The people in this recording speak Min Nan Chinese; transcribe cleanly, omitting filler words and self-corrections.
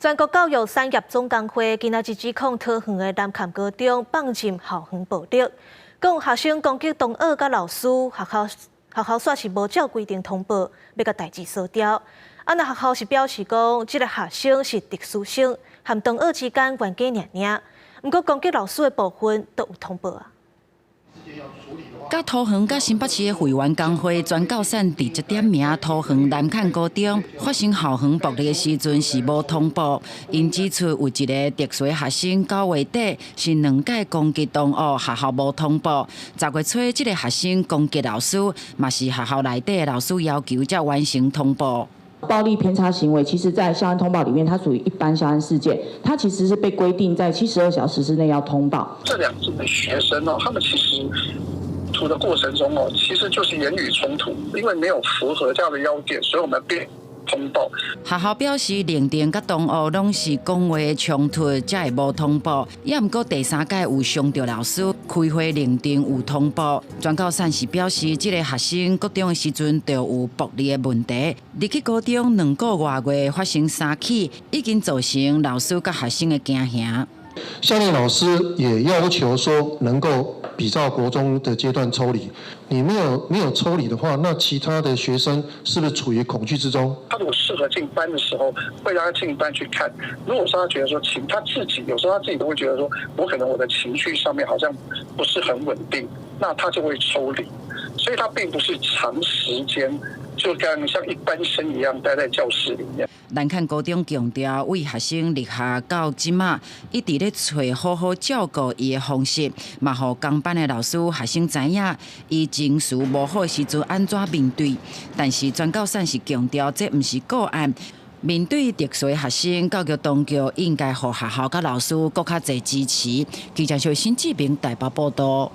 全國教育產業總工會今仔日指控桃園的南崁高中放任校園暴力，講學生攻擊同學佮老師，學校學校煞是無照規定通報，欲共代誌掃掉。啊，若學校是表示講，這个學生是特殊生，和同學之間冤家爾爾。毋過攻擊老師的部分都有通報啊。佮桃園佮新北市的會員工會全教散直接點名桃園南崁高中發生校園暴力的時陣是無通報，𪜶指出有一个特殊學生9月底是兩擺攻擊同學，學校無通報。10月初這个學生攻擊老師，嘛是學校內底的老師要求才完成通報。暴力偏差行為，其實在校安通報裡面，它屬於一般校安事件，它其實是被規定在72小時之內要通報。這兩組的學生哦，他們其實衝突的過程中哦，其實就是言語衝突，因為沒有符合這樣的要件，所以我們便通報。學校表示，認定佮同學攏是講話的衝突，才會無通報。也毋過第三擺有傷著老師，開會認定有通報。全教散是表示，這个學生國中的時陣就有暴力的問題，入去高中2個外月發生三起，已經造成老師佮學生的驚嚇。校內老師也要求說，能夠比照國中的階段抽離。你沒有抽離的話，那其他的學生是不是處於恐懼之中？他如果適合進班的時候，會讓他進班去看。如果說他覺得說情，他自己有時候他自己都會覺得說，我可能我的情緒上面好像不是很穩定，那他就會抽離。所以他並不是長時間就跟像一般生一樣待在教室裡面。南崁高中強調，對學生入學到這馬，一直咧揣好好照顧伊的方式，嘛予同班的老師、學生知影，伊情緒無好的時陣按怎面對。但是全教散是強調，這毋是個案。面對特殊學生，教育當局應該予學校佮老師閣較濟支持。記者新志明台北報道。